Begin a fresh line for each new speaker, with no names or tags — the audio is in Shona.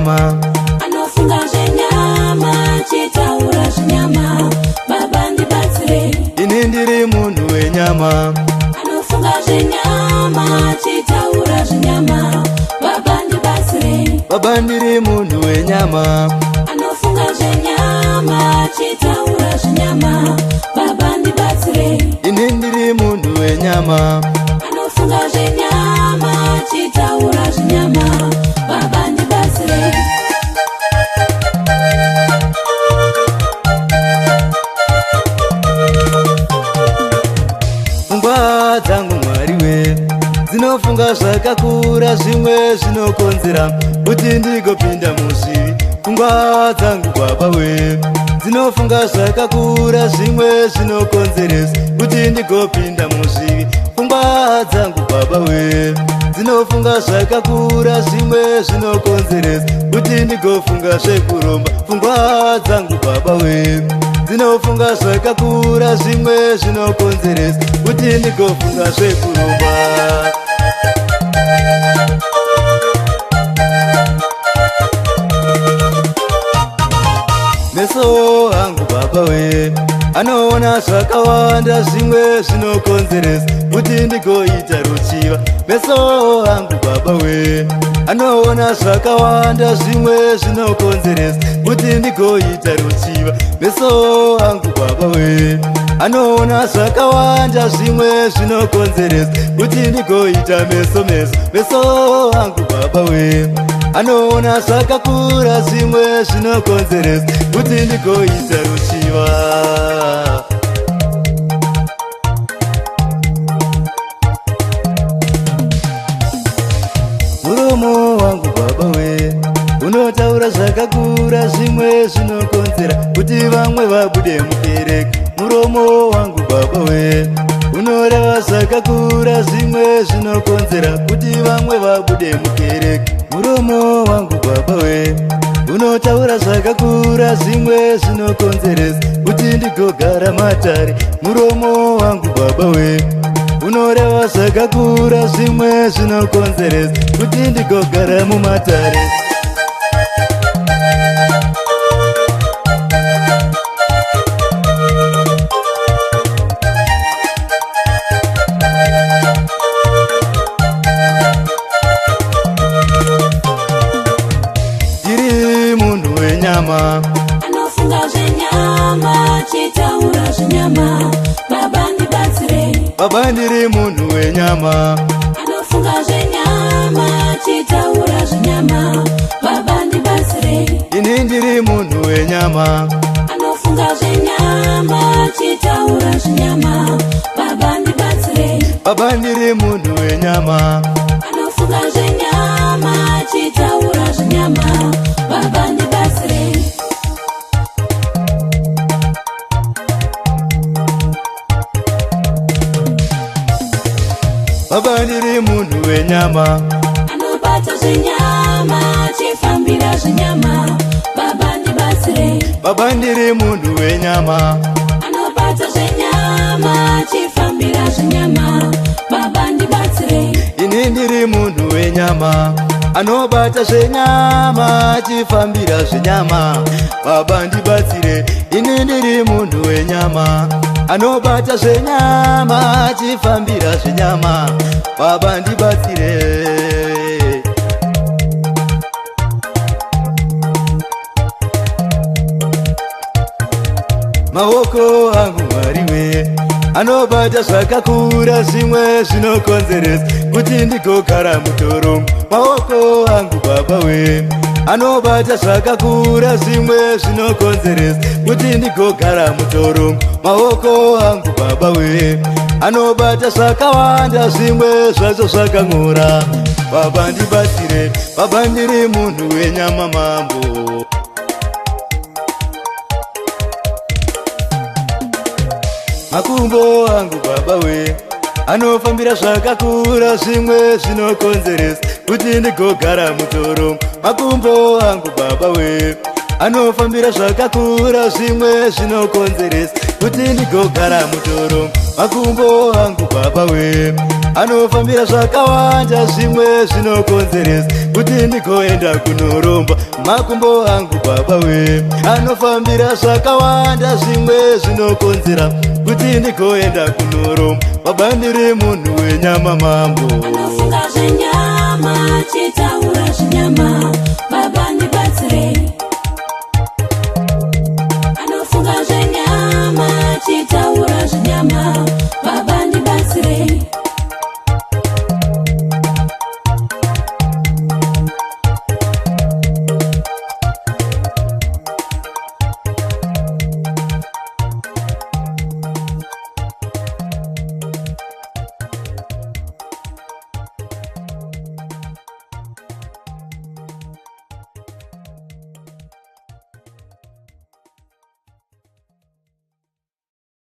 wenyama.
Anofunga zvenyama, achitaura zvenyama. Baba, ndibatsire.
Ini ndiri munhu wenyama.
Anofunga zvenyama, achitaura zvenyama. Baba, ndibatsire.
Baba, ndiri munhu wenyama.
Anofunga zvenyama, achitaura zvenyama. Baba, ndibatsire.
Ini ndiri munhu wenyama.
Anofunga zvenyama, achitaura zvenyama. Baba, ndibatsire.
Pfungwa dzangu, Mwari we, dzinofunga zvakakura, zvimwe zvinokonzera kuti ndigopinda muzvivi. Pfungwa dzangu, Baba we, dzinofunga zvakakura, zvimwe zvinokonzeresa kuti ndigopinda muzvivi. Pfungwa dzangu, Baba we, dzinofunga zvakakura, zvimwe zvinokonzeresa kuti ndigofunga zvekuromba. Pfungwa dzangu, Baba we, dzinofunga zvakakura, zvimwe zvinokonzeresa kuti ndigofunga zvekuromba. Meso angu, Baba we, anoona zvakawanda, zvimwe zvinokonzeresa kuti ndigoita ruchiva. Meso angu, Baba we, anoona zvakawanda, zvimwe zvinokonzeresa kuti ndigoita ruchiva. Meso angu, Baba we, anoona zvakawanda, zvimwe zvinokonzeresa kuti ndigoita meso meso. Meso angu, Baba we, anoona zvakakura, zvimwe zvinokonzeresa kuti ndigoita ruchiva. Muromo wangu, Baba we, unotaura zvakakura, zvimwe zvinokonzera kuti vamwe vabude mukereke. Muromo wangu, Baba we, unoreva zvakakura, zvimwe zvinokonzera kuti vamwe vabude mukereke. Muromo wangu, Baba we, unotaura zvakakura, zvimwe zvinokonzeresa kuti ndigogara matare. Muromo wangu, Baba we, unoreva zvakakura, zvimwe zvinokonzeresa kuti ndigogara mumatare. Ndiri munhu wenyama.
Anofunga zvenyama, achitaura zvenyama. Baba, ndibatsire.
Baba, ndiri munhu wenyama.
Anofunga zvenyama, achitaura zvenyama. Baba, ndibatsire.
Ini ndiri munhu wenyama.
Anofunga zvenyama, achitaura zvenyama. Baba, ndibatsire.
Baba, ndiri munhu wenyama.
Anofunga zvenyama, achitaura zvenyama. Baba, ndibatsire.
Baba, ndiri munhu wenyama.
Anobata zvenyama, achifambira zvenyama. Baba, ndibatsire.
Baba, ndiri munhu wenyama.
Anobata zvenyama, achifambira zvenyama. Baba, ndibatsire.
Ini ndiri munhu wenyama, anobata zvenyama, achifambira zvenyama. Baba, ndibatsire. Ini ndiri munhu wenyama, anobata zvenyama, achifambira zvenyama. Baba, ndibatsire. Maoko angu, Mwari we, anobata zvakakura, zvimwe zvinokonzeresa kuti ndigogara mutorongo. Maoko angu, Baba we, anobata zvakakura, zvimwe zvinokonzeresa kuti ndigogara mutorongo. Maoko angu, Baba we, anobata zvakawanda, zvimwe zvacho zvakang'ora. Baba, ndibatsire. Baba, ndiri munhu wenyama, Mambo. Makumbo angu, Baba we, anofambira zvakakura, zvimwe zvinokonzeresa kuti ndigogara mutorongo. Makumbo angu, Baba we, anofambira zvakakura, zvimwe zvinokonzeresa kuti ndigogara mutorongo. Makumbo angu, Baba we, Anofambira zvakawanda, zvimwe zvinokonzeresa kuti ndigoenda kunoromba. Makumbo angu baba we, anofambira zvakawanda, zvimwe zvinokonzera kuti ndigoenda kunoromba. Baba, ndiri munhu wenyama, mambo.
Anofunga zvenyama, achitaura zvenyama. Baba, ndibatsirei.